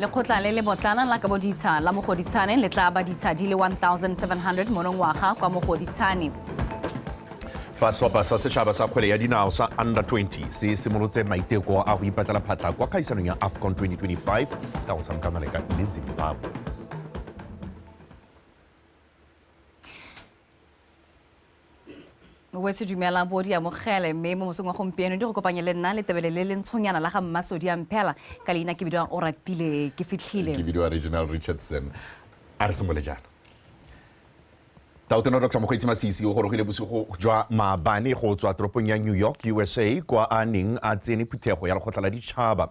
Lekgotla le le botlana la kaboditsha la Mogoditshane le tla ba ditsha di le 1700 monongwaga kwa Mogoditshane. Fa setlhopha sa setšhaba sa kgwele ya dinao sa under 20 se simolotse maiteko a go ipatlela phatlha kwa kgaisanong ya AFCON 2025 ka go tshameka maleka le Zimbabwe. Wetse dumela bo di amogele mme mo mosong wa gompieno di go kopanye le nna le tebele le lentshonyana la ga Mmasodi a Mphela ka leina ke bidiwang Oratile ke fitlhile. Ke bidiwa Reginald Richardson. A re simole jaana. Tautona Dr. Mokgweetsi Masisi o gorogile bosigo jwa maabane go tswa toropong ya New York, USA, kwa a neng a tsene phuthego ya lekgotla la ditšhaba.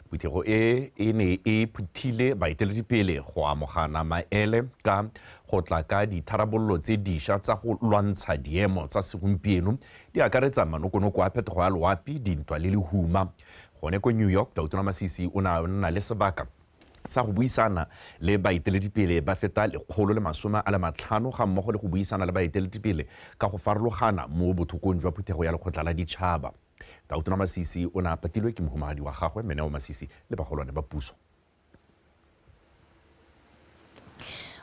Phuthego e e ne e phuthile baeteledipele go amogana maele ka go tla ka ditharabololo tse dišwa tsa go lwantsha diemo tsa segompieno di akaretsa manokonoko a phetogo ya loapi, dintwa le lehuma. Gone ko New York, Tautona Masisi o ne a nna le sebaka sa go buisana le baeteledipele ba feta 150 ga mmogo le go buisana le baeteledipele ka go farologana mo bothokong jwa phuthego ya lekgotla la ditšhaba. Tautona Masisi o ne a patilwe ke mohumagadi wa gagwe Meneo Masisi le bagolwane ba puso.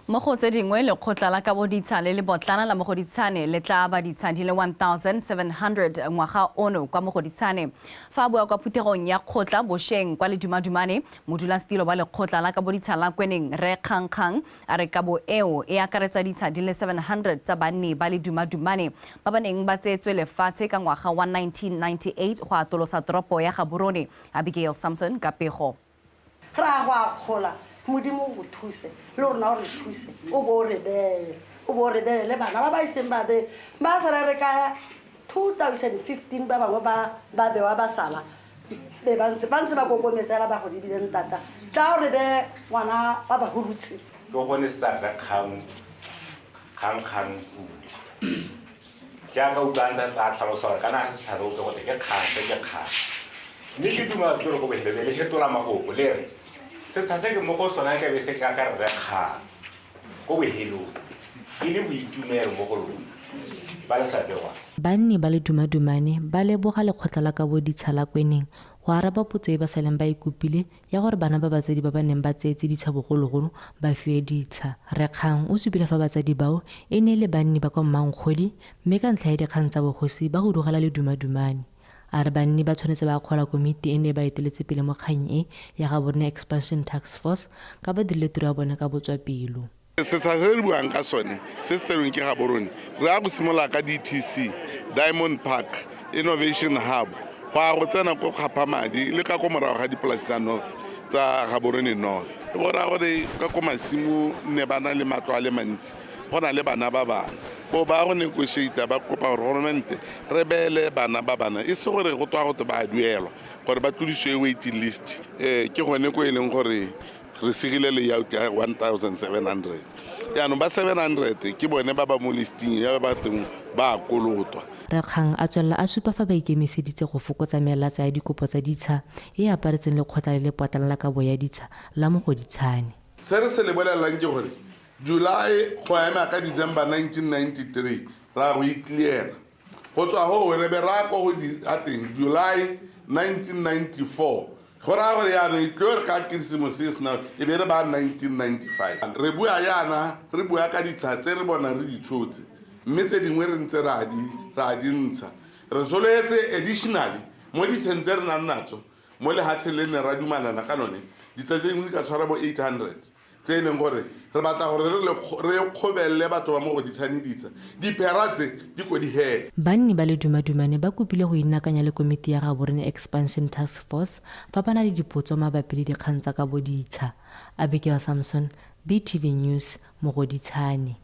Mo go tse dingwe, lekgotla la kaboditsha le le botlana la Mogoditshane le tla ba ditsha di le 1700 ngwaga ono kwa Mogoditshane. Fa a bua kwa phuthegong ya kgotla bosheng kwa Ledumadumane, modulasetilo wa lekgotla la kaboditsha la Kweneng Rre Kgangkgang a re kabo eo e akaretsa ditsha di le 700 tsa banni ba Ledumadumane ba ba neng ba tseetswe lefatshe ka ngwaga wa 1998 go atolosa toropo ya Gaborone. Abigail Samson ka pego. Re a go akgola, Modimo o go thuse, le rona o re thuse, o bo o re beye, o bo o re beye le bana ba ba iseng ba be, ba sala re ka 2015 ba bangwe ba ba bewa ba sala be ba ntse ba ntse ba kokometse hela ba go lebile ntata tla o re beye ngwana wa Bahurutshe. Ke gone se tsa rre Kgang, Kgang Kgang Pule. Jaaka utlwa a ntse a tlhalosa gore kana ga setlhare utlwe gote ke kgang se ke kgang. Mme ke dumela ke gore ko bohelele le fetola mafoko le re setsha se ke mo go sona ke be se ka ka rre Kgang ko bohelong e le boitumelo mo go lona ba le sa begwang. Banni ba Ledumadumane ba leboga lekgotla la kabo ditsha la Kweneng go araba potso e ba saleng ba e kopile ya gore bana ba batsadi ba ba neng ba tseetse ditsha bogologolo ba fiwe ditsha. Rre Kgang o supile fa batsadi bao e ne e le banni ba kwa Mmankgodi mme ka ntlha ya dikgang tsa bogosi ba hudugela Ledumadumane. A re banni ba tshwanetse ba akgola komiti e ne e ba eteletse pele mo kgang e ya Gaborone Expansion Task Force ka ba dirile tiro ya bone ka botswapelo. Setsha se re buang ka sone se se tserweng ke Gaborone re ya go simolola ka DTC, Diamond Park, Innovation Hub go ya go tsena ko Kgaphamadi le ka ko morago ga dipolasi tsa North tsa Gaborone North. Go raya gore ka ko masimo ne ba na le matlo a le mantsi, go na le bana ba bangwe bo ba go negotiate ba kopa gore government re beele bana ba bana e se gore go twa gote ba a duelwa gore ba tlodisiwe waiting list. Ke gone ko e leng gore re sigile layout ya 1700. Jaanong ba 700 ke bone ba ba mo listing ya ba teng ba kolotwa. Rre Kgang a tswelela a supa fa ba ikemiseditse go fokotsa melatsa ya dikopo tsa ditsha e aparetseng lekgotla le le potlana la kabo ya ditsha la Mogoditshane. Se re se lebelelang ke gore July go ema ka December 1993 ra go icleara. Go tswa ho re be ra ko go di a teng July 1994. Go raya gore jaanong e tlo re ka Keresemose e sena e be re ba 1995. Re bua jaana re bua ka ditsha tse re bonang re di tshotse mme tse dingwe re ntse ra di ntsha. Re solofetse additionally mo ditsheng tse re nang natso mo lehatsheng le ne ra dumalana ka lone ditsha tse dingwe di ka tshwara bo 800 tse e leng gore re batla gore re kgobelele batho ba mo Mogoditshane ditsa diphera tse di ko di hele. Banni ba Ledumadumane ba kopile go inakanya le komiti ya Gaborone Expansion Task Force fa ba na le dipotso mabapi le dikgang tsa kabo ditsha. Abigail Samson, BTV News, Mogoditshane.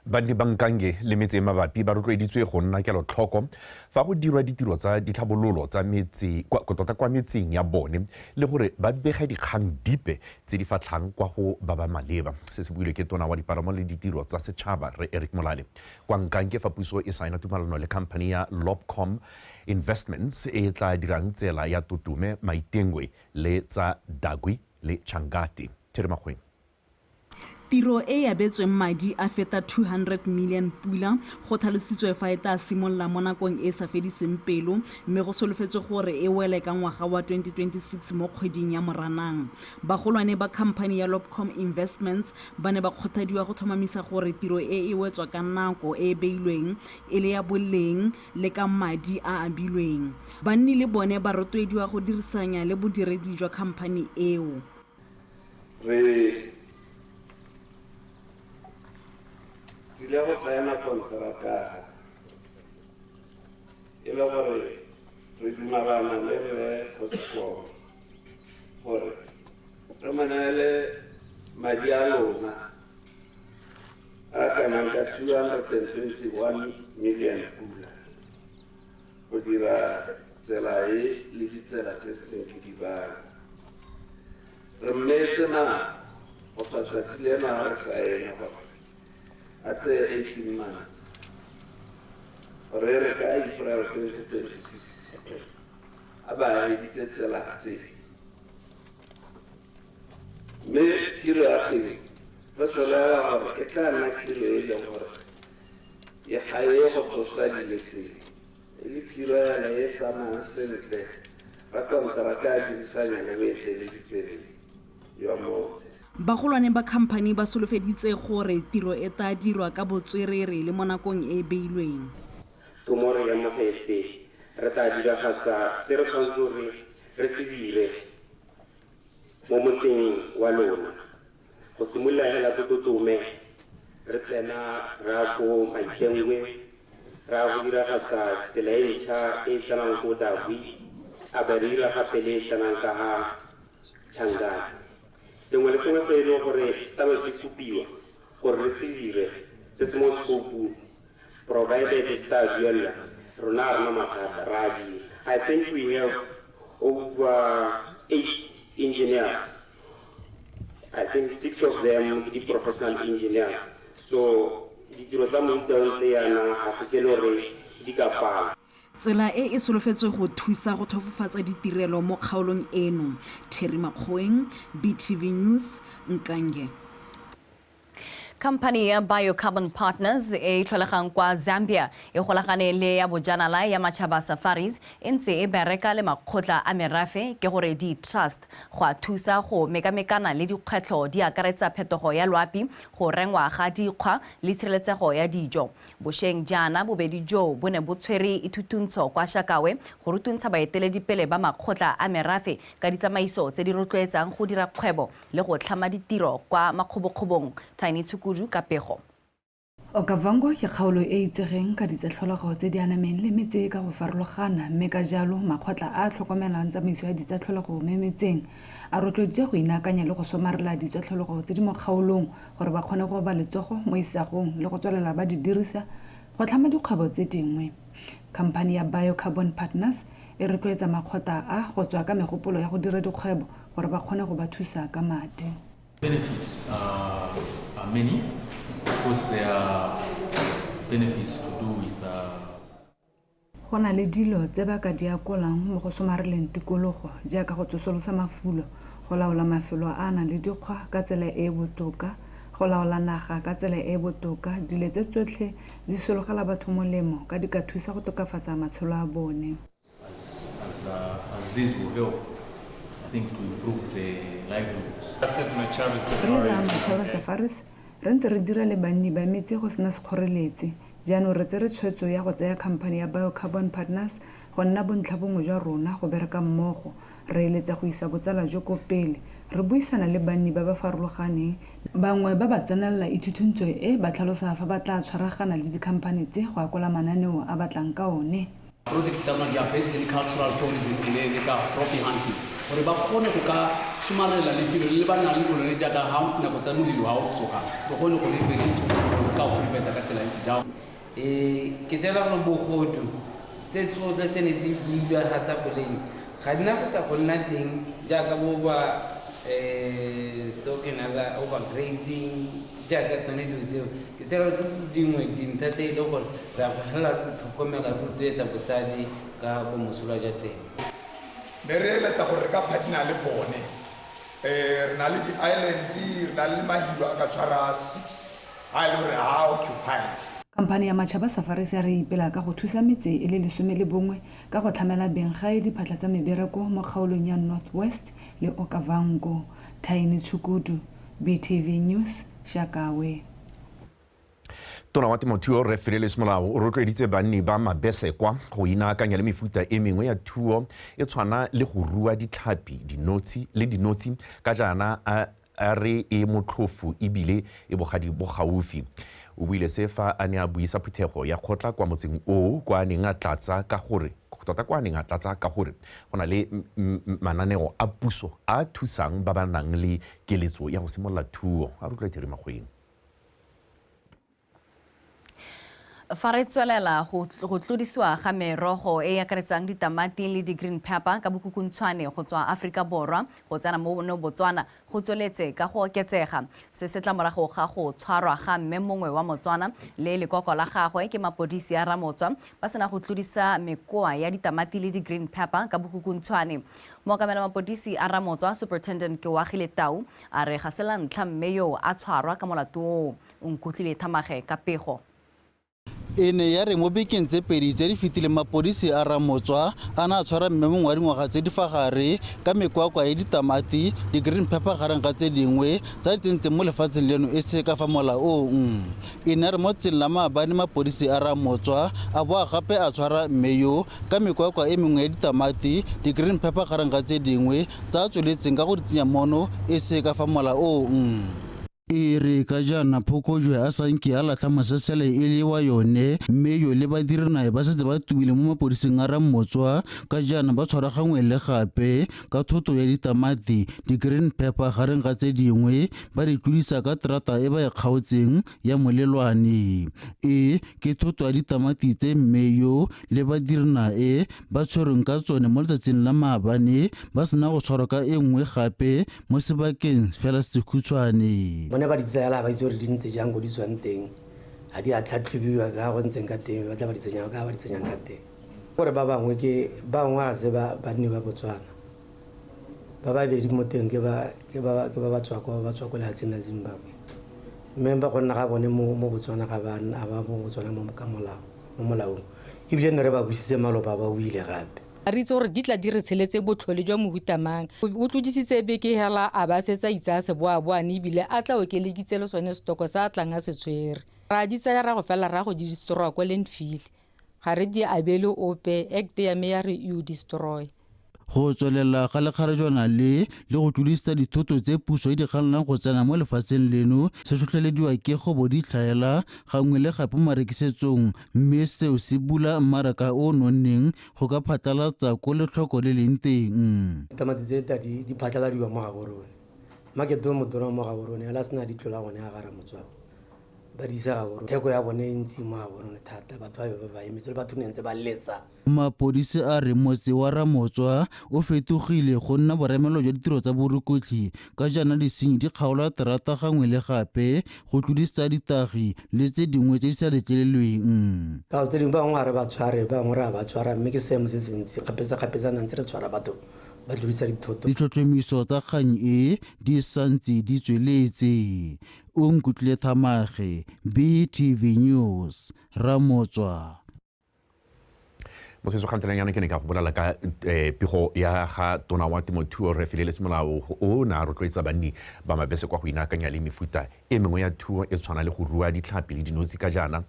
Banni ba Nkange le metse e mabapi ba rotloeditswe go nna kelotlhoko fa go dirwa ditiro tsa ditlhabololo tsa metse tota kwa metseng ya bone le gore ba bege dikgang dipe tse di fatlhang kwa go ba ba maleba. Se se builwe ke tona wa dipalamo le ditiro tsa setšhaba Rre Eric Molale kwa Nkange fa puso e saena tumalano le company ya Lobcom Investments e tla dirang tsela ya Tutume, Maitengwe le tsa Dagwi le Changati. Thierry Makgweng. Tiro e e abetsweng madi a feta 200 million pula go tlhalositswe fa e tla simolola mo nakong e e sa fediseng pelo, mme go solofetswe gore e wele ka ngwaga wa 2026 mo kgweding ya Moranang. Bagolwane ba khamphani ya Lopcom Investments ba ne ba kgothadiwa go tlhomamisa gore tiro e e wetswa ka nako e e beilweng, e le ya boleng le ka madi a a abilweng. Banni le bone ba rotloediwa go dirisanya le bodiredi jwa khamphani eo. Re tsile go saena konteraka e le gore re dumalana le rre Kgosikong gore re mo neele madi a lona a kanang ka 221 million pula go dira tsela e le ditsela tse ntseng ke di bala. Re mmeetse nako go tswa tsatsi leno ha re saena gore a tseye 18 months gore e re ka April 2026 a ba editse tsela tse. Mme khiro ya teng re tswelela gore e tla nna khiro e leng gore e ga e go tlosa dilo tse, e le khiro yana e tsamayang sentle, rakonteraka a dirisanya le boeteledipele jwa motse. Bagolwane ba khamphani ba solofeditse gore tiro e tla dirwa ka botswerere le mo nakong e e beilweng. Tomo re amogetse, re tla diragatsa se re tshwanetseng gore re se dire mo motseng wa lona. Go simolola hela ko Totome, re tsena re ya ko Maitengwe, re ya go diragatsa tsela e ntšha e e tsenang ko Dabwi, a be re dira gape le e tsenang ka ga Tšhangane. Sengwe le sengwe se e leng gore se tlabe se kopiwa gore re se dire se se mo scope-ung, provided se tla duelwa, rona ga rena mathata, re a dira. I think we have over 8 engineers. I think 6 of them ke di-professional engineers. So ditiro tsa mofuta o ntse yana ga se tse e le gore di ka pala. Tsela e e solofetswe go thusa go tlhofofatsa ditirelo mo kgaolong eno. Terry Makgoeng, BTV News, Nkange. Company ya Biocarbon Partners e e tlholegang kwa Zambia e golagane le ya bojanala ya Machaba Safaris e ntse e bereka le makgotla a merafe ke gore di-trust go a thusa go mekamekana le dikgwetlho di akaretsa phetogo ya loapi, go rengwa ga dikgwa le tshireletsego ya dijo. Bošeng jaana bobedi jo bo ne bo tshwere ithutuntsho kwa Shakawe go rutuntsha baeteledipele ba makgotla a merafe ka ditsamaiso tse di rotloetsang go dira kgwebo le go tlhama ditiro kwa makgobokgobong. Tiny Tshukudu ka pego. Okavango ke kgaolo e e itsegeng ka ditsatlholego tse di anameng le metse ka go farologana, mme ka jalo makgotla a a tlhokomelang tsamaiso ya ditsatlholego mo metseng a rotloeditswe go inaakanya le go somarela ditsatlholego tse di mo kgaolong gore ba kgone go oba letsogo mo isagong le go tswelela ba di dirisa go tlhama dikgwebo tse dingwe. Khamphani ya Biocarbon Partners e rotloetsa makgotla a go tswa ka megopolo ya go dira dikgwebo gore ba kgone go ba thusa ka madi. Benefits are many. Of course, there are benefits to do with. Go na le dilo tse ba ka di akolang mo go somareleng tikologo jaaka go tsosolosa mafulo, go laola mafelo a a nang le dikgwa ka tsela e e botoka, go laola naga ka tsela e e botoka. Dilo tse tsotlhe di sologela batho molemo ka di ka thusa go tokafatsa matshelo a bone. As this will help, I think, to improve the livelihoods. Re le ba Machaba Safaris re ntse re dira le banni ba metse go sena sekgoreletsi. Jaanong re tsere tshwetso ya go tsaya khamphani ya Biocarbon Partners go nna bontlha bongwe jwa rona go bereka mmogo. Re eletsa go isa botsala jo ko pele. Re buisana le banni ba ba farologaneng, bangwe ba ba tsenelela ithuthuntso e ba tlhalosa fa ba tla tshwaragana le dikhamphani tse go akola mananeo a batlang ka one. Project tsa rona di are based in cultural tourism le ka trophy hunting gore ba kgone go ka somarela lefelo le ba nang le lone jaaka ha nako tsa molelo ha o tsoga re kgone gore re be re tsoge gore ka o preventa ka tsela e ntse jang. Ke tsela gore bogodu tse tsotlhe tse ne di builwe ga tafoleng ga di na go tla go nna teng jaaka bo ba stock and other overgrazing jaaka tsone dilo tseo. Ke tsela gore ke dingwe dintlha tse e leng gore re a go felela re tlhokomela re rotloetsa botsadi ka bomosola jwa teng. Ne re eletsa gore re ka partner le bone, Re na le di-island, re na le mahilo a ka tshwara 6 a e le gore a occupied. Khamphane ya Matšhaba Safaris ya re ipela ka go thusa metse e le 11 ka go tlhamela benggae diphatlha tsa mebereko mo kgaolong ya North West le Okavango. Thaini Tshukudu, BTV News, Shakawe. Tona wa temothuo Rre Fidelis Molao o rotloeditse banni ba Mabesekwa go inaakanya le mefuta e mengwe ya thuo e tshwana le go rua ditlhapi, dinotshi le dinotshi ka jaana a re e motlhofo ebile e bogadi bo gaufi. O buile se fa a ne a buisa phuthego ya kgotla kwa motseng oo kwa a neng a tlatsa ka gore tota kwa a neng a tlatsa ka gore go na le mananeo a puso a thusang ba ba nang le keletso ya go simolola thuo. A rutla Theri Magweng. Fa re tswelela go tlodisiwa ga merogo e e akaretsang ditamati le di-green pepper ka bokhukhuntshwane go tswa Aforika Borwa go tsena mo Botswana go tsweletse ka go oketsega. Se se tla morago ga go tshwarwa ga mme mongwe wa Motswana le lekoko la gagwe ke mapodisi a Ramotswa ba sena go tlodisa mekoa ya ditamati le di-green pepper ka bokhukhuntshwane. Mookamela mapodisi a Ramotswa, Superintendent Kewagile Tau, a re ga se la ntlha mme yo a tshwarwa ka molato oo. O nkutlwile Thamage ka pego. E ne ya re mo bekeng tse pedi tse di fetileng mapodisi a Ramotswa a ne a tshwara mme mongwe wa dingwaga tse di fa gare ka mekwakwa ya ditamati, di-green pepper gareng ga tse dingwe tsa di tsentseng mo lefatsheng leno e se ka fa molaong. E ne ya re mo tseleng la maabane mapodisi a Ramotswa a boa gape a tshwara mme yo ka mekwakwa e mengwe ya ditamati, di-green pepper gareng ga tse dingwe tsa tsweletseng ka go di tsenya mono e se ka fa molaong. E re ka jaana phokojwe a sanke a latlha mosesele e le wa yone mme yo le badirinae ba setse ba tumile mo mapodising a Ramotswa ka jaana ba tshwaragangwe le gape ka thoto ya ditamati, di-green pepper gareng ga tse dingwe ba di tlodisa ka terata e ba e kgaotseng ya molelwane. E ke thoto ya ditamati tse mme yo le badirinae ba tshwerweng ka tsone mo letsatsing la maabane ba sena go tshwarwa ka e nngwe gape mo sebakeng fela sekhutshwane. Bone ba di tsaya ba itse gore di ntse jang ko di tswang teng, ga di a tlhatlhobiwa ka go ntseng ka teng, ba tla ba di tsenyang ka ba di tsenyang ka teng. Gore ba bangwe ke ba bangwe ga se ba banni ba Botswana, ba babedi mo teng ke ba ba tswa ko lefatsheng la Zimbabwe, mme ba go nna ga bone mo Botswana ga ba mo Botswana mo ka molao mo molaong, ebile ne re ba busitse maloba ba o ile gape. Re itse gore di tla di re tsheletse botlhole jwa mohuta mang. O tlodisitse beke hela a ba setsa itsa se boaboane ebile a tla okeleditse le sone setoko sa a tlang a se tshwere. Ra di tsaya ra go fela ra go di destroy kwa landfill. Ga re di abele ope, act ya me ya re you destroy. Go tswelela ga lekgarejwana le go tlodisa dithoto tse puso e di kgannang go tsena mo lefatsheng leno se tlhotlhelediwa ke go bo di tlhaela gangwe le gape mo marekisetsong, mme seo se bula mmaraka o nonneng go ka phatlalatsa ko letlhoko le leng teng. Ditamati tse di phatlaladiwa mo Gaborone, market o motona mo Gaborone ala sena di tlola gone a ga Ramotswa ba di isa Gaborone, theko ya bone e ntsi mo Gaborone thata, batho ba be ba emetse le batho ne ntse ba letsa. Mapodisi a re motse wa Ramotswa o fetogile go nna boremelo jwa ditiro tsa borukutlhi ka jaana disenyi di kgaola terata gangwe le gape go tlodisa ditagi le tse dingwe tse di sa letlelelweng. Ka tse dingwe ba bangwe ga re ba tshware, ba bangwe re a ba tshwara, mme ke seemo se se ntsi kgapetsa-kgapetsa ntse re tshwara batho ba tlodisa dithoto. Ditlhotlhomiso tsa kgang e di santse di tsweletse. O nkutlwile Thamage, BTV News, Ramotswa. Motho kganteleng ke ne ka go bolela ka pego ya ga tona wa temothuo Rre Fidelis Molao o ne a rotloetsa banni ba Mabese kwa go inaakanya le mefuta e mengwe ya thuo e tshwana le go rua ditlhapi le dinotshi ka jaana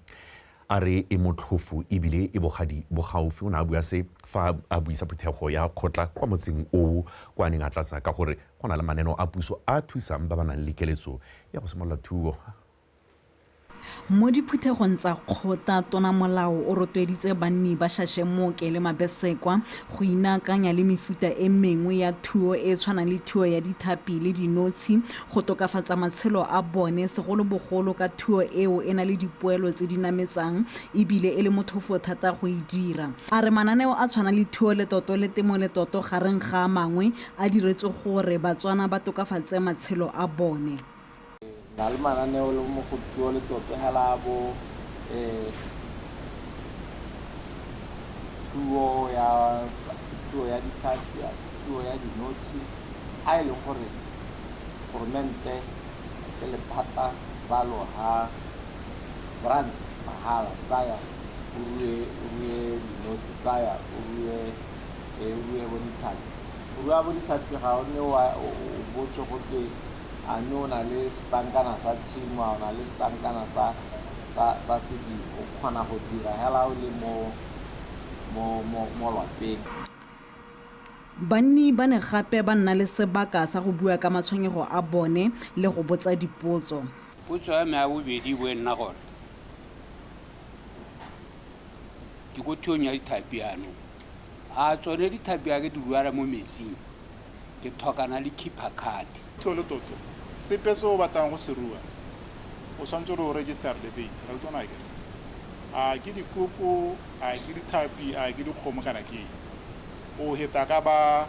a re e motlhofo ebile e bogadi bo gaufi. O ne a bua se fa a buisa phuthego ya kgotla kwa motseng oo kwa a neng a tlatsa ka gore go na le mananeo a puso a thusang ba ba nang le keletso ya go simolola thuo. Mo diphuthegong tsa kgotla, tona Molao o rotloeditse banni ba Shashemoke le Mabesekwa go inaakanya le mefuta e mengwe ya thuo e tshwanang le thuo ya dithapi le dinotshi go tokafatsa matshelo a bone, segolobogolo ka thuo eo e na le dipoelo tse di nametsang ebile e le motlhofo thata go e dira. A re mananeo a tshwana le thuo letoto le temo letoto gareng ga a mangwe a diretswe gore Batswana ba tokafatse matshelo a bone. Na le mananeo le mo go thuo letoto hela bo thuo ya ditlhapi, thuo ya dinotshi, a e leng gore Goromente le lephata ba lo ha grant mahala, tsaya o rue dinotshe, tsaya o rue bo ditlhapi. O rua bo ditlhapi ga o nne o botse gote a mme o na le setankana sa tshimo, a o na le setankana sa sedimo, o kgona go dira hela o le mo lwapeng. Banni ba ne gape ba nna le sebaka sa go bua ka matshwenyego a bone le go botsa dipotso. Potso ya me ya bobedi bo e nna gore ke ko thuong ya dithapi yanong, a tsone dithapi a ke di ruala mo metsing, ke tlhokana le keeper card. Thuo le toto, sepe se o batlang go se rua o tshwanetse gore o register le base ra tsona ke a ke dikoko, a ke dithapi, a ke dikgomo kana ke eng, o heta ka ba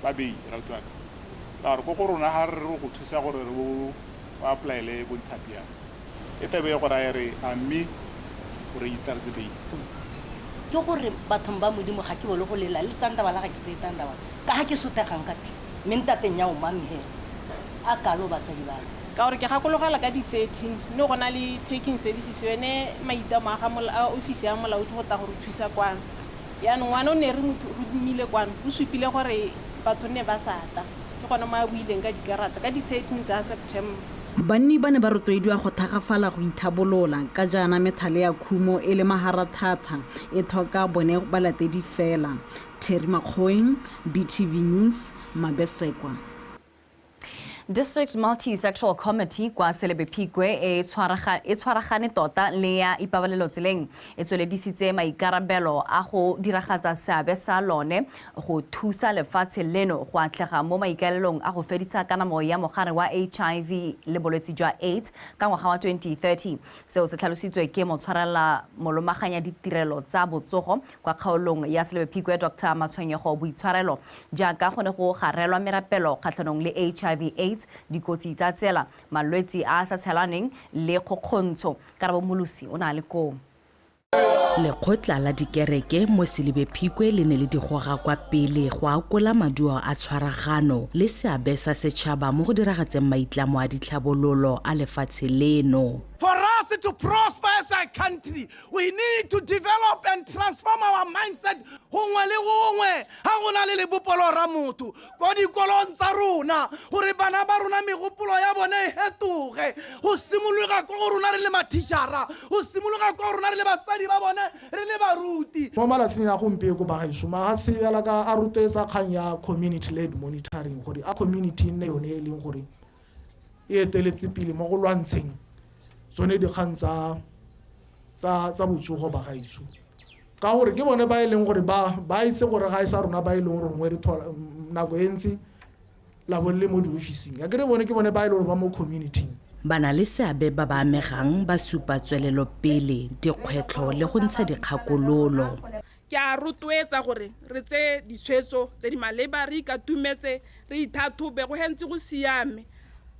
base ra utlwa ka gore ko go rona ga re go thusa gore re o applyele bo dithapi yana, e tabe e go raya re a mme o register se base. Ke gore bathong ba Modimo ga ke bolo go lela le tandabala ga ke tseye tandabala ka ga ke sotegang ka teng, mme ntateng ya o mamegela a kalo batsadi ba ka gore ke gakologela ka di-13 ne go na le taking services yone maitamo a ofisi ya molaodi go tla go re thusa kwano. Yaanong ngwana o ne re romile kwano, o supile gore batho nne ba sa ta, ke gone mo a buileng ka dikarata ka di-13 tsa September. Banni ba ne ba rotloediwa go thagafala go ithabolola ka jaana methale ya khumo e le maharathata e tlhoka bone balatedi fela. Terry Makgoeng, BTV News, Mabesekwa. District Multi-Sectoral Committee kwa Selebi Phikwe e tshwaragane tota le ya ipabalelo tseleng e tsweledisitse maikarabelo a go diragatsa seabe sa lone go thusa lefatshe leno go atlega mo maikaelelong a go fedisa kanamo ya mogare wa HIV le bolwetse jwa AIDS ka ngwaga wa 2030. Seo se tlhalositswe ke motshwarela molomaganya ditirelo tsa botsogo kwa kgaolong ya Selebi Phikwe Dr. Matshwenyego Boitshwarelo, jaaka go ne go garelwa merapelo kgatlhanong le HIV AIDS, dikotsi tsa tsela, malwetse a sa tshelaneng le kgokgontsho. Karabo Molosi o na le koo. Lekgotla la dikereke mo Selebi Phikwe le ne le di goga kwa pele go akola maduo a tshwaragano le seabe sa setšhaba mo go diragatseng maitlamo a ditlhabololo a lefatshe leno. For us to prosper as a country, we need to develop and transform our mindset. Gongwe le gongwe ga go na le lebopolo ra motho ko dikolong tsa rona, gore bana ba rona megopolo ya bone e fetoge. Go simologa ko go rona re le mathišara, go simologa ko go rona re le batsadi ba bone, re le baruti. Mo malatsing a gompieno bagaešo magatse bjala ka a rotloetsa kgang ya community led monitoring, gore a community nne yone e leng gore e eteletse pele mo go lwantsheng tsone dikgang tsa botsogo bagaešo, ka gore ke bone ba e leng gore ba itse gore ga e sa rona ba e leng gore gongwe re thola nako e ntsi la bo le mo diofising, akere bone ke bone ba e leng gore ba mo community. Ba na le seabe ba ba amegang ba supa tswelelopele, dikgwetlho le go ntsha dikgakololo. Ke a rotloetsa gore re tseye ditshwetso tse di maleba, re ikatumetse, re ithathobe go hentse go siame.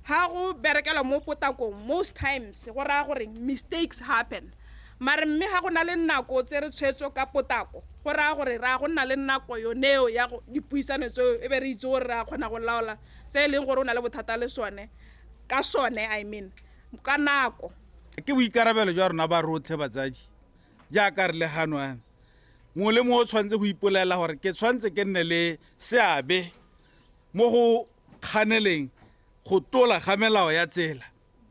Ha go berekela mo potakong, most times go raya gore mistakes happen, mare mme ga go na le nako tse re tshwetso ka potako, go raya gore ra go nna le nako yoneo ya dipuisano tseo, e be re itse gore re a kgona go laola se e leng gore o na le bothata le sone ka sone, I mean ka nako. Ke boikarabelo jwa rona ba rotlhe batsadi jaaka re le ganwana, mongwe le mongwe o tshwanetse go ipolela gore ke tshwanetse ke nne le seabe mo go kganeleng go tola ga melao ya tsela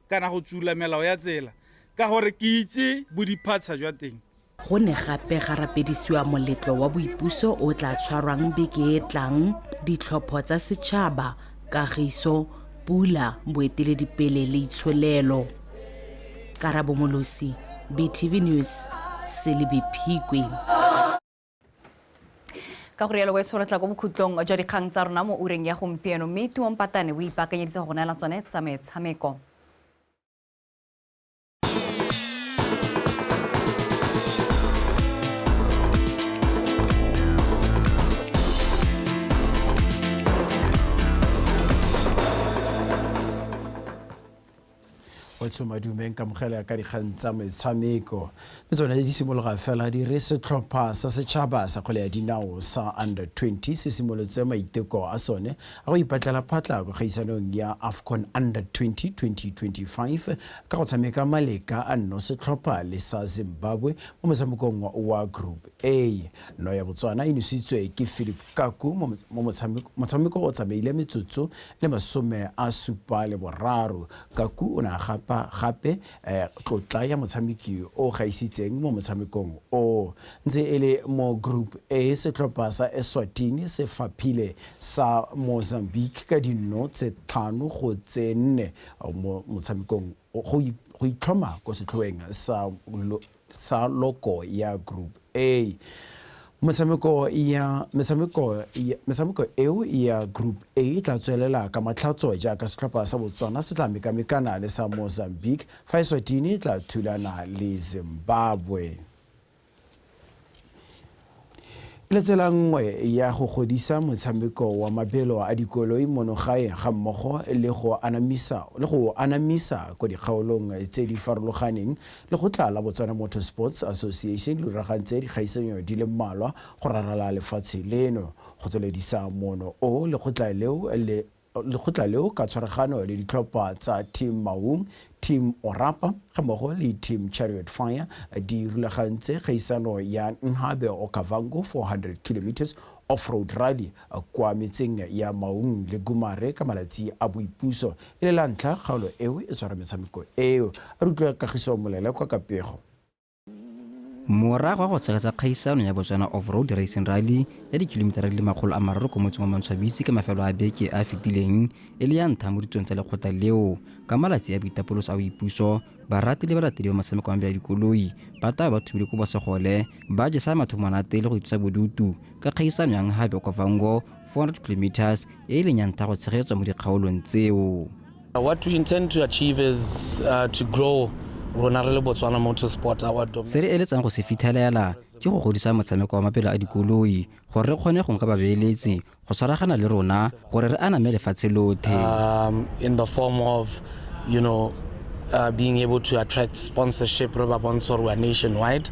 kana go tsula melao ya tsela, ka gore ke itse bodiphatsa jwa teng. Go ne gape ga rapedisiwa moletlo wa boipuso o tla tshwarwang beke e tlang, ditlhopho tsa setšhaba, kagiso, pula, boeteledipele le itsholelo. Karabo Molosi, BTV News, Selebi Phikwe. Ka go rialo weso re tla ko bokhutlong jwa dikgang tsa rona mo ureng ya gompieno, mme Tumo Mpatane o ipaakanyeditse go neela tsone tsa metshameko. Go Mokgweetso Madume nkamogela ka dikgang tsa metshameko. Mme tsone di simologa fela di re setlhopha sa setšhaba sa kgwele ya dinao sa under 20 se simolotse maiteko a sone a go ipatlela phatla ko kgaisanong ya AFCON under 20 2025 ka go tshameka maleka a nno setlhopha le sa Zimbabwe mo motshamekong wa Group A. No ya Botswana e nositswe ke Philip Kaku mo motshameko o tsamaile metsotso le 73. Kaku o ne a gapa gape tlotla ya motshameki o gaisitseng mo motshamekong o. Ntse e le mo Group A, setlhopha sa Eswatini se faphile sa Mozambique ka dino tse 5-4 mo motshamekong go itlhoma ko setlhoeng sa loko ya Group A. Metshameko eo ya Group A e tla tswelela ka matlhatso jaaka setlhopha sa Botswana se tla mekamekana le sa Mozambique, fa Eswatini e tla thulana le Zimbabwe. Le tsela nngwe ya go godisa motshameko wa mabelo a dikoloi mono gae ga mmogo le go anamisa ko dikgaolong tse di farologaneng, lekgotla la Botswana Motorsports Association le rulagantse dikgaisanyo di le mmalwa go rarala lefatshe leno. Go tsweledisa mono o, lekgotla leo ka tshwaragano le ditlhopha tsa Team Maung, Team Orapa ga mmogo le Team Chariot Fire di rulagantse kgaisano ya Nhabe Okavango 400 km off-road rally kwa metseng ya Maung le Gumare ka malatsi a boipuso. E le la ntlha kgaolo eo e tshwara metshameko eo. A re utlwe Kagiso Molele kwa Kapego. Morago ga go tshegetsa kgaisano ya Botswana Off-Road Racing Rally ya dikilomitara di le 300 ko motseng wa Mantshwabisi ka mafelo a beke a a fetileng, e le ya ntlha mo ditsong tsa lekgotla leo. Ka malatsi a boitapoloso a boipuso, barati le balatedi ba motshameko wa mabelo a dikoloi ba tla ba thubile kobo segole, ba jesa matho monate le go itlosa bodutu ka kgaisano ya Nhabe Okavango 400 km e e leng ya ntlha go tshegetswa mo dikgaolong tseo. What we intend to achieve is to grow rona re le Botswana Motorsport, our Se re eletsang go se fitlhelela ke go godisa motshameko wa mabelo a dikoloi gore re kgone go nka babeeletsi go tshwaragana le rona gore re aname lefatshe lothe. In the form of, being able to attract sponsorship, re ba bontshe gore we are nationwide.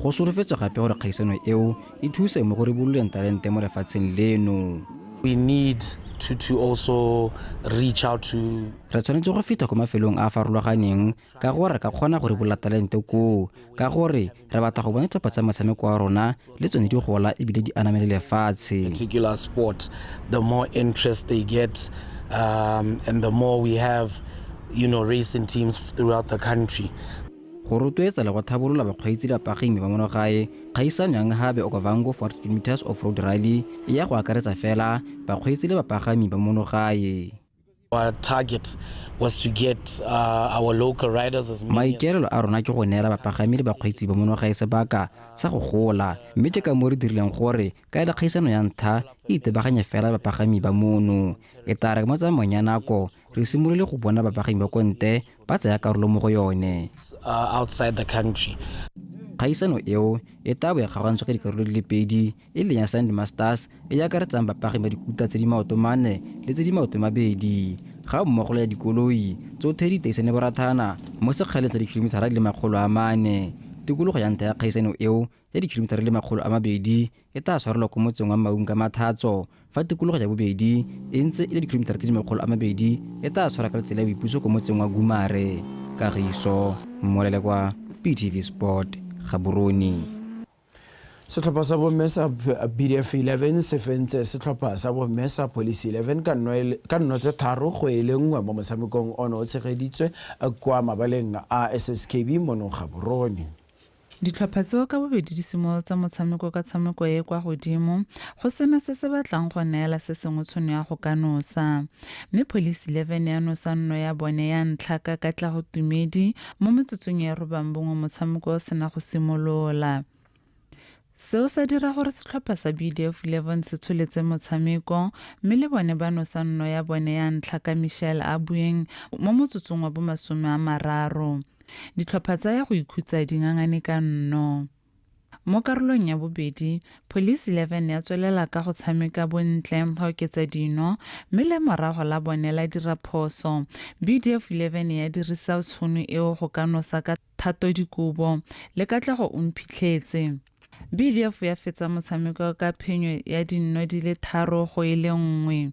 Go solofetswe gape gore kgaisano eo e thuse mo go ribololeng talente mo lefatsheng leno. We need to also reach out to. Re tshwanetse go feta ko mafelong a a farologaneng ka gore re ka kgona go ribolola talente koo, ka gore re batla go bona ditlhopha tsa motshameko wa rona le tsone di gola ebile di aname le lefatshe. Particular sport, the more interest they get, and the more we have, racing teams throughout the country. Go rotloetsa le go tlhabolola bakgweetsi le bapagami ba mono gae, kgaisano ya Nhabe Okavango 400 km off-road rally e ya go akaretsa fela bakgweetsi le bapagami ba mono gae. Our target was to get our local riders as many. Maikaelelo a rona ke go neela bapagami le bakgweetsi ba mono gae sebaka sa go gola, mme ke ka moo re dirileng gore ka e le kgaisano ya ntlha e itebaganye fela bapagami ba mono. E tla re mo tsamaong ya nako re simolole go bona bapagami ba ko ntle ba tsaya karolo mo go yone. Outside the country. Kgaisano eo e tla bo e kgaogantswe ka dikarolo di le pedi, e leng ya Sand Masters e e akaretsang bapagami ba dikuta tse di maoto mane le tse di maoto mabedi, ga mmogo le ya dikoloi tsothe di iteisane borathana mo sekgaleng sa dikilomitara di le 400. Tikologo ya ntlha ya kgaisano eo ya dikilomitara di le 200 e tla tshwarelwa ko motseng wa Maung ka Mathatso, fa tikologo ya bobedi e ntse e le dikilomitara tse di 200 e tla tshwara ka letsela ya boipuso ko motseng wa Gumare. Kagiso Molele kwa PTV Sport, Gaborone. Setlhopha sa bomme sa BDF 11 se fentse setlhopha sa bomme sa Police 11 ka nno tse 3-1 mo motshamekong ono o tshegeditswe kwa mabaleng a SSKB mono Gaborone. Ditlhopha tseo ka bobedi di simolotsa motshameko ka tshameko e kwa godimo, go sena se se batlang go neela se sengwe tšhono ya go ka nosa. Mme Police 11 ya nosa nno ya bone ya ntlha ka Katlego Tumedi mo metsotsong ya 91 motshameko o sena go simolola. Seo sa dira gore setlhopha sa BDF 11 se tsholetse motshameko, mme le bone ba nosa nno ya bone ya ntlha ka Michelle Abueng mo motsotsong wa bo 30. Ditlhopha tsa ya go ikhutsa di ngangane ka nno. Mo karolong ya bobedi, Police 11 ya tswelela ka go tshameka bontle go oketsa dino mme le morago la bone la dira phoso. BDF 11 ya dirisa tshono eo go ka nosa ka thato dikobo le Katlego Omphitlhetse. BDF ya fetsa motshameko ka phenyo ya dino di le 3-1.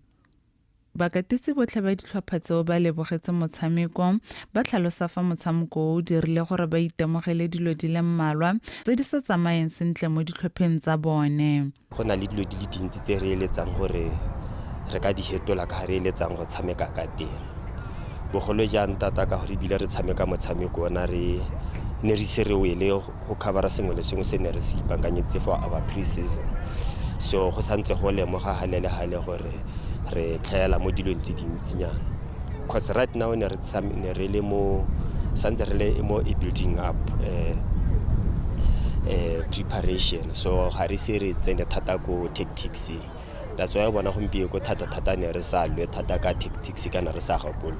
Bakatisi botlhe ba ditlhopha tseo ba lebogetse motshameko, ba tlhalosa fa motshameko o dirile gore ba itemogele dilo di le mmalwa tse di sa tsamayeng sentle mo ditlhopheng tsa bone. Go na le dilo di le dintsi tse re eletsang gore re ka di hetola ka re eletsang go tshameka ka teng. Bogolo jang thata ka gore ebile re tshameka motshameko ona re ne re ise re wele go covera sengwe le sengwe se ne re se ipaakanyeditse for our pre-season. So go santse go lemoga gale le gale gore re tlhaela mo dilong tse dintsinyana. Because right now ne re le mo santse re le mo e building up preparation. So ga re se re tsene thata ko tactics. That's why bona gompieno ko thata thata ne re sa lwe thata ka tactics kana re sa gakolo.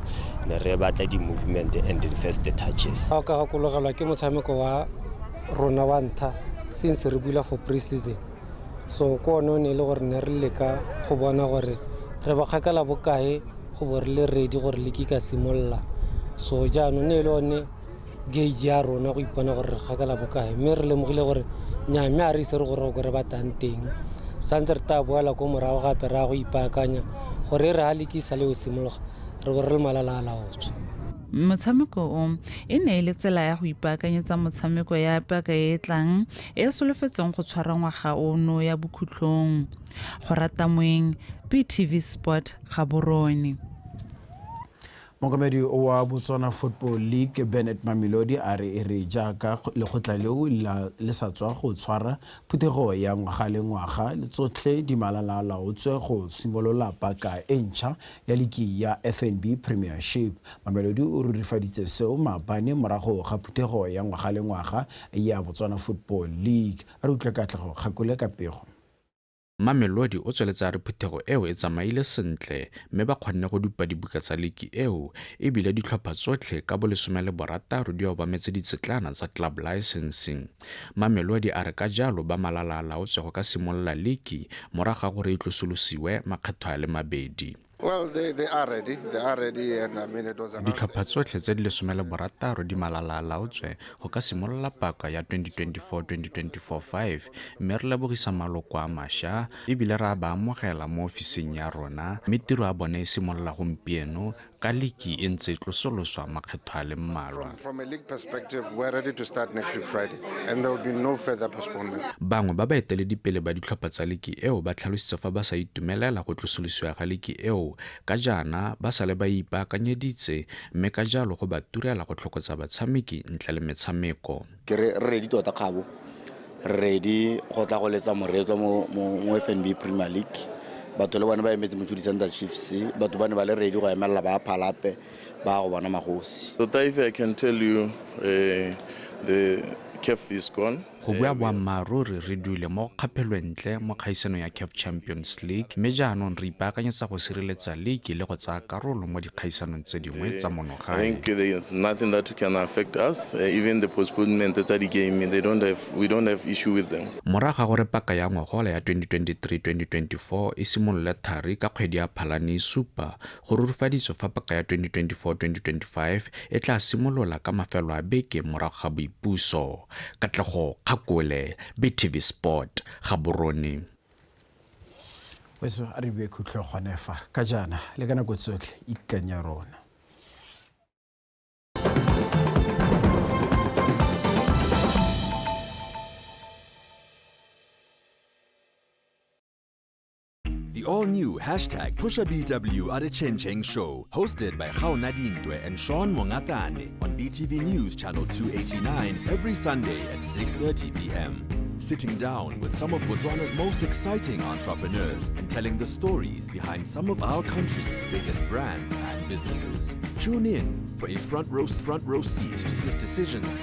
Ne re batla di movement and the first touches. Ga o ka gakologelwa ke motshameko wa rona wa ntlha since re bula for pre-season. So ko one ne le gore ne re leka go bona gore re ba kgakala bokae go bo re le ready gore le ka simolola. So jaanong ne le one gauge ya rona go ipona gore re kgakala bokae, mme re lemogile gore nnyaa, mme a re ise re gore ko re batlang teng. Santse re tla boela ko morago gape re ya go ipaakanya gore re ha le ke sa le o simologa re bo re le malala a laotswe. Motshameko o e ne e le tsela ya go ipaakanyetsa motshameko ya paka e e tlang e solofetsweng go tshwara ngwaga ono ya bokhutlong. Go rata moeng, BTV Sport, Gaborone. Mokamedi wa Botswana Football League Bennett Mamelodi a re e re jaaka lekgotla leo le sa tswa go tshwara phuthego ya ngwaga le ngwaga le tsotlhe di malala a laotswe go simolola paka e ntšha ya liki ya FNB Premiership. Mamelodi o rurifaditse seo maabane morago ga phuthego ya ngwaga le ngwaga ya Botswana Football League. A re utlwe Katlego Kgakole ka pego. Mamelodi o tsweletse a re phuthego eo e tsamaile sentle mme ba kgonne go dupa dibuka tsa liki eo ebile ditlhopha tsotlhe ka bo 16 di obametse ditsetlana tsa club licensing. Mamelodi a re ka jalo ba malala a laotswe go ka simolola liki morago ga gore e tlosolosiwe makgetho a le mabedi. Well, they are ready. They are ready, and I mean it was announced. Ditlhopha tsotlhe tse di 16 di malala a laotswe go ka simolola paka ya 2024-2024-5 mme re lebogisa maloko a mašwa ebile re a ba amogela mo ofising ya rona mme tiro ya bone e simolola gompieno ka liki e ntse e tlosoloswa makgetho a le mmalwa. From a league perspective, we're ready to start next week Friday, and there will be no further postponements. Bangwe ba baeteledipele ba ditlhopha tsa liki eo ba tlhalositse fa ba sa itumelela go tlosolosiwa ga liki eo ka jaana ba sale ba ipaakanyeditse mme ka jalo go ba turela go tlhokotsa batshameki ntle le metshameko. Ke re ready tota kgabo, ready go tla go letsa moreetlo mo FNB Premier League. Batho le bone ba emetse Mochudi Center Chiefs, batho ba ne ba le ready go emelela ba phalape ba go bona magosi. Tota if I can tell you the CAF is gone. Go bua boammaaruri re dule mo kgaphelwentle mo kgaisanong ya CAF Champions League mme jaanong re ipaakanyetsa go sireletsa league le go tsaya karolo mo dikgaisanong tse dingwe tsa monogae. I think there's nothing that can affect us, even the postponement tsa di-game, we don't have issue with them. Morago ga gore paka ya ngogola ya 2023-2024 e simolole thari ka kgwedi ya Phalane e supa go rurifaditswe fa paka ya 2024-2025 e tla simolola ka mafelo a beke morago ga boipuso. Katlego Kgakole, BTV Sport, Gaborone. Weso a re bue khutlo gone fa ka jaana le ka nako tsotlhe ikanya rona. The all-new hashtag PushaBW Adechencheng Show, hosted by Gaona Dintwe and Sean Mongatane on BTV News Channel 289 every Sunday at 6:30 p.m. Sitting down with some of Botswana's most exciting entrepreneurs and telling the stories behind some of our country's biggest brands and businesses. Tune in for a front row seat to see decisions,